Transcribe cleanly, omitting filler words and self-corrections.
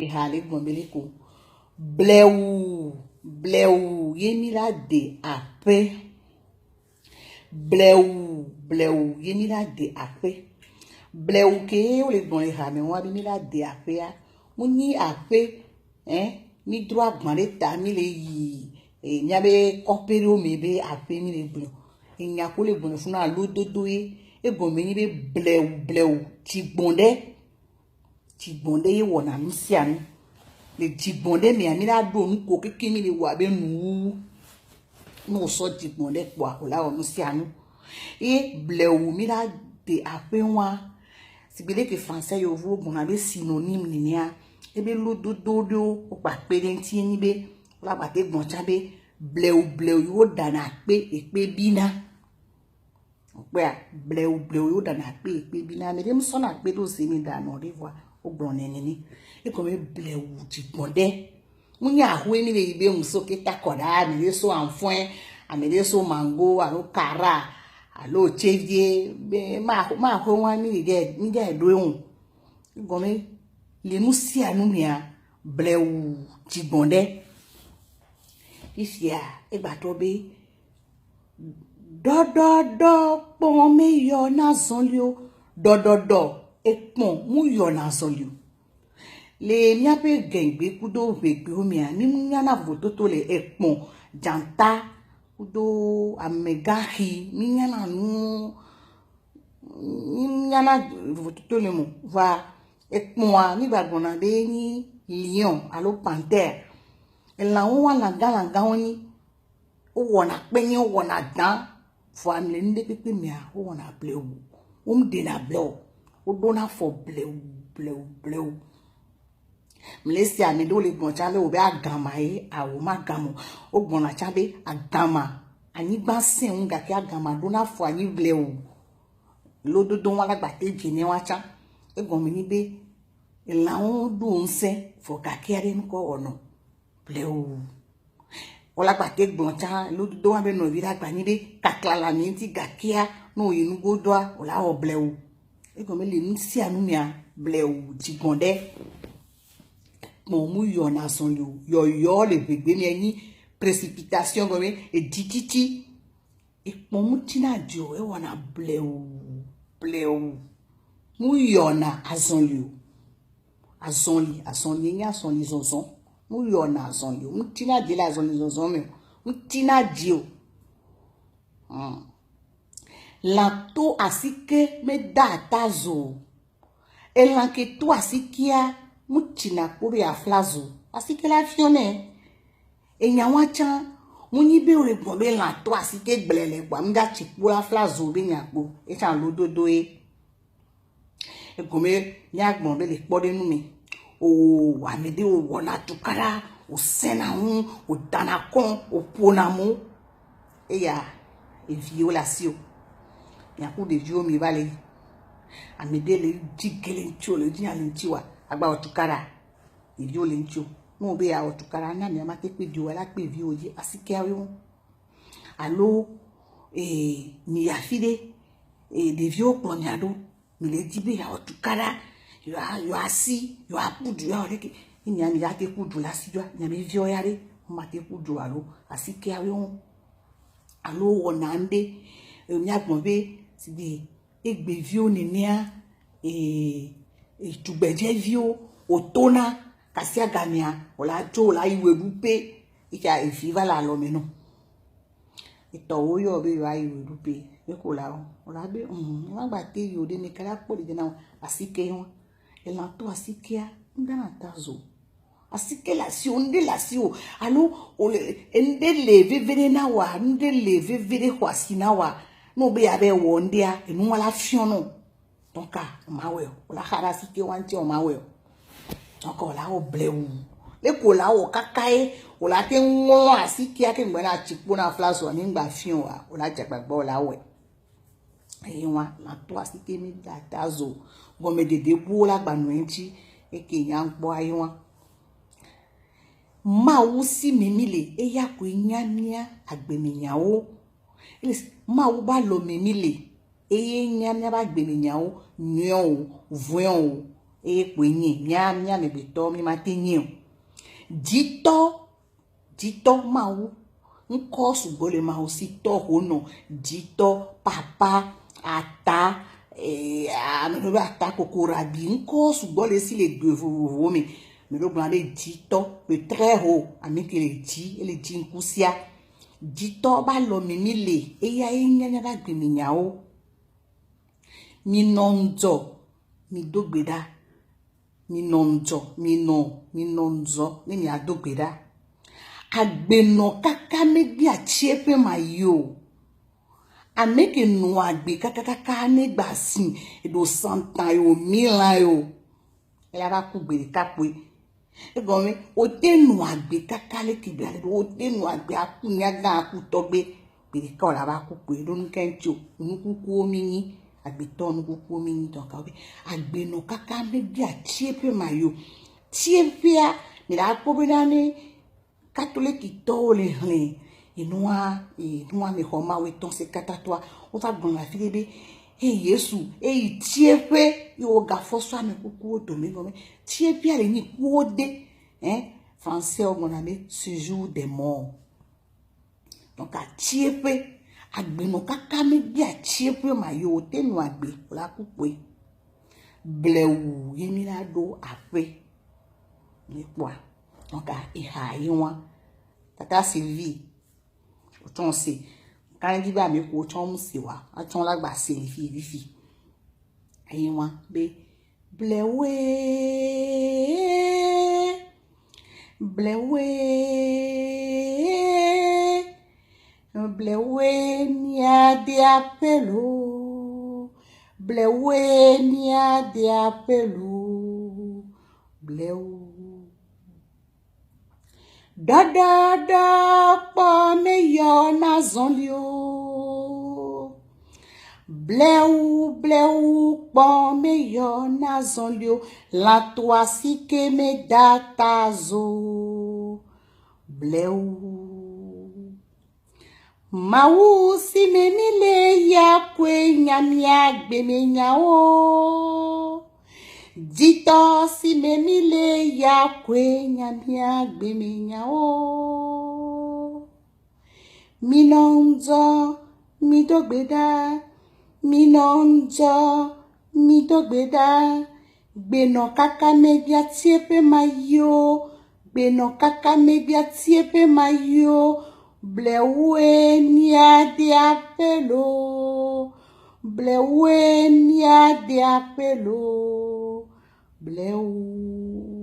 Eha le gblɔ be le ko blewu blewu ye mi la de aƒe. Blewu blewu ye mi la de aƒe. Blewu ke wole gblɔ le ha me wa be mi la de aƒea. Mu nyi aƒe hein mi dro agba ɖe ta mi le yi e miabe kɔƒe ɖewo me be aƒe mi le gblɔ. Enya ko le gblɔ le funu alo dodo ye. Egɔme nyi be blewu blewu dzigbɔn ɖe. Dzigbɔn ɖe ye wɔna nu sia nu. Le dzigbɔn ɖe mea mi la ɖo nu ko keke mi le wɔ abe nuwuwu. Ne wosɔ dzigbɔn ɖe kpoa wòla wɔ nu sia nu. Ye blewu mi la de aƒe wa sigbe leke français yevuwo gblɔna be synonyme nenea ebe lododo ɖewo wogba kpe ɖe ŋuti nye be wola gba te gblɔ tsã be blewu blewu yi woɖana akpe ekpe bina. Kpɔa blewu blewu yi woɖana akpe ekpe bina. Ame ɖe mesɔna akpe ɖo ze me ɖanɔ ɖe vɔa wogblɔnɛ nene. Egɔme be blewu dzigbɔn ɖe. Menye ahoe mi le yi be ŋu ke ta kɔ ɖaa ame ɖe so anfɔe, ame ɖe so mango alo kara alo tsevie be mahoe wa mi le dze mi dze ɖo eŋu. Egɔme le nu sia nu mea blewu dzigbɔn ɖe. Fifia egbatrɔ be ɖɔɖɔɖɔ kpɔn meyɔna zɔli o. Ɖɔɖɔɖɔ ekpɔn mu yɔna zɔli o. Le míaƒe gɛgbe kudo ʋegbewo mea, mi nyana vovototo le ekpɔn, dzata kudo amegãxi. Mi nyana nu, mi nyana vovototo le mo. Vɔa ekpɔa mi gba gblɔna be enyi lion alo panthère. Elãwo wa lãgã lãgãwo nyi. Wowɔna kpenye, wowɔna dã. Vɔa le nu ɖe kpekpe mea, wowɔna blewu. Womeɖena ble o. Woɖona afɔ blewu blewu blewu. Mle esi ame ɖewo le gblɔ tsã be wo be agama ye awo magama o. Wogblɔna tsã be agama anyigba sẽ ŋu gake agama ɖona afɔ anyi blewu. Lododo wa la gba te dze ne wa tsã. Egɔme nyi be elãwo ɖo ŋusẽ vɔ gake aɖe ŋkɔ wɔnɔ blewu. Wola gba te gblɔ tsã lododo wa be nɔvi la gba nyi be kakla le ami ŋuti gakea ne woyi nugodoa wola wɔ blewu. Egɔme le nu sia nu mea blewu dzigbɔn ɖe. Kpɔn mu yɔna zɔli o. Yɔyɔ le ʋegbe mea nyi précipitation gɔme edzitsitsi. Ekpɔn mu tsina dzi o ewɔna blewu blewu. Mu yɔna azɔli o. Azɔli azɔli nye azɔli zɔzɔ. Mu yɔna azɔli o. Mu tsina dzi le azɔli zɔzɔ me o. Mu tsina dzi o. Lã to asike meda ata zo o. Elã ke to asikea mu tsina kpo be afla zo. Asike la fiɔ nɛ. Enya wa tsã mu nyi be wole gblɔ be lã to asike gblẽ le kpoa mu dza tsi kpo la fla zo be nya kpo. Etsã lododo ye. Egɔme míagblɔ be le kpɔɖeŋu me. O ame ɖe wòwɔna tukaɖa, wòsẽna ŋu, wòdana kɔ, wòƒona amewo. Eya eviwo le asiwò. Miaku ɖeviwo mi va le yi. Ame ɖe le dzi ge le ŋutiwò le dzi nya le ŋutiwòa, agba wɔ tukaɖa. Ɖeviwo le ŋutiwò. Ne wò be yeawɔ tukaɖa na amea mate kpe viwò la kpe viwò dzi asikeawoe ŋu. Alo ee mi yi afi ɖe ee ɖeviwo kplɔ mia ɖo. Mi le dzi be yeawɔ tukaɖa, yewoa yewoasi, yewoaƒu du, yewoawɔ ɖeke. Ne mia mi la te ƒu du le asi dzɔa, miabe viwo ya ɖe, womate ƒu du alo asikeawoe ŋu. Alo wɔna ŋɖe míagblɔ be sigbe egbeviwo nenea ee tugbedzeviwo wotona kasia gamea wòla tso wòla yi ɣeɖuƒe yike evi va le alɔme nɔ. Etɔwo yɔ be yewoayi ɣeɖuƒe eko la wòla be ŋ magba te yi o ɖe meka la kpɔ ɖeɖe na wo asike wa. Elã to asikea ŋdana ta zo. Asike le asiwò, ŋɖe le asiwò alo wòle ŋɖe le veve ɖe na wòa, ŋɖe le veve ɖe xɔ asi na wòa, ne wò be yeava wɔ ŋɖea, enua la fiɔ nɔ. Donc wòmawɔe o. Wòla xa ɖe asike wa ŋuti wòmawɔe o. Donc wòla wɔ blewu. Leke wòla wɔ kaka ye wòla te ŋlɔ asikea ke ŋgbe na tsi kpo na fla zɔa mi ŋgba fiɔ oa, wòla dze agbagba wòla wɔe. Eye wa lãto asike mi da ta zo. Gɔmedede buwo la gba nɔ eŋuti eke nya kpɔa ye wa. Mawu si me mi le eya koe nya mía agbemenyawo. Mawu be alɔme mi le eye nya míaƒe agbemenyawo nyuie o, vɔe o. Eye kpoe nye mía mía amegbetɔ mi mate nye o. Dzitɔ dzitɔ Mawu ŋkɔ sugbɔ le Mawu si tɔ honɔ dzitɔ papa ata ee ame ɖewo be ata kokorabi ŋkɔ sugbɔ le esi le gbe vovovowo me. Ame ɖewo gblɔna be dzitɔ le très haut ame ke le dzi ele dzi ŋkusia. Dzitɔ be alɔme mi le eya ye nye míaƒe agbemenyawo. Minɔ ŋudzɔ, mido gbe ɖa. Minɔ ŋudzɔ, minɔ, minɔ ŋudzɔ ne miado gbe ɖa. Agbenɔ kaka megbea tsiẽƒe ma yi o. Ame ke nɔa agbe kakakaka ne gba si ɖo santa yo milã yo, eya va ku gbe ɖeka kpoe. Egɔme wote nɔ agbe kaka leke gbe ale wote nɔ agbe aku nyagã aku tɔgbe gbe ɖeka wòle ava ku kpoe ɖo nuka ŋuti o. Nukukuwo mi nyi, agbetɔ nukukuwo mi nyi donc be agbenɔ kaka megbea tsiẽƒe ma yi o. Tsiẽƒea mi la kpɔ bena ne katolikitɔwo le xlẽ enua enua me xɔ Mawu etɔ̃ se katã tɔa wova gblɔ le afi ɖe be hey Yesu eyi tsiẽƒe ye wogafɔ sɔ ame kukuwo dome gɔme. Tsiẽƒea le nyi kuwo de hein français wogblɔna be séjour des morts. Donc tsiẽƒe agbenɔ kaka megbea tsiẽƒe ma yi o te nɔ agbe o la ku kpoe. Blewu ye mi la ɖo aƒe. Mikpɔa. Donc eha ye wa. Tata Sylvie wotsɔ se. Kan dzi be ame ko wotsɔ mu se wa. Atsɔ la gba se le fi fifi. Eye wa be blewe blewe blewe miade aƒe loo blewe miade aƒe loo blewu. Ɖɔɖɔɖɔ kpɔ meyɔna zɔli o. Blewu blewu kpɔ meyɔna zɔli o. Lãto asike meda ta zo. Blewu. Mawu si me mi le ya koe nya mía gbemenyawo. Dzitɔ si me mi le ya koe nya mía gbemenyawo. Minɔ ŋudzɔ, mido gbe ɖa. Minɔ ŋudzɔ, mido gbe ɖa. Gbenɔ kaka megbea tsiẽƒe ma yi o. Gbenɔ kaka megbea tsiẽƒe ma yi o. Blewue míade aƒe loo. Blewue míade aƒe loo. Blewu.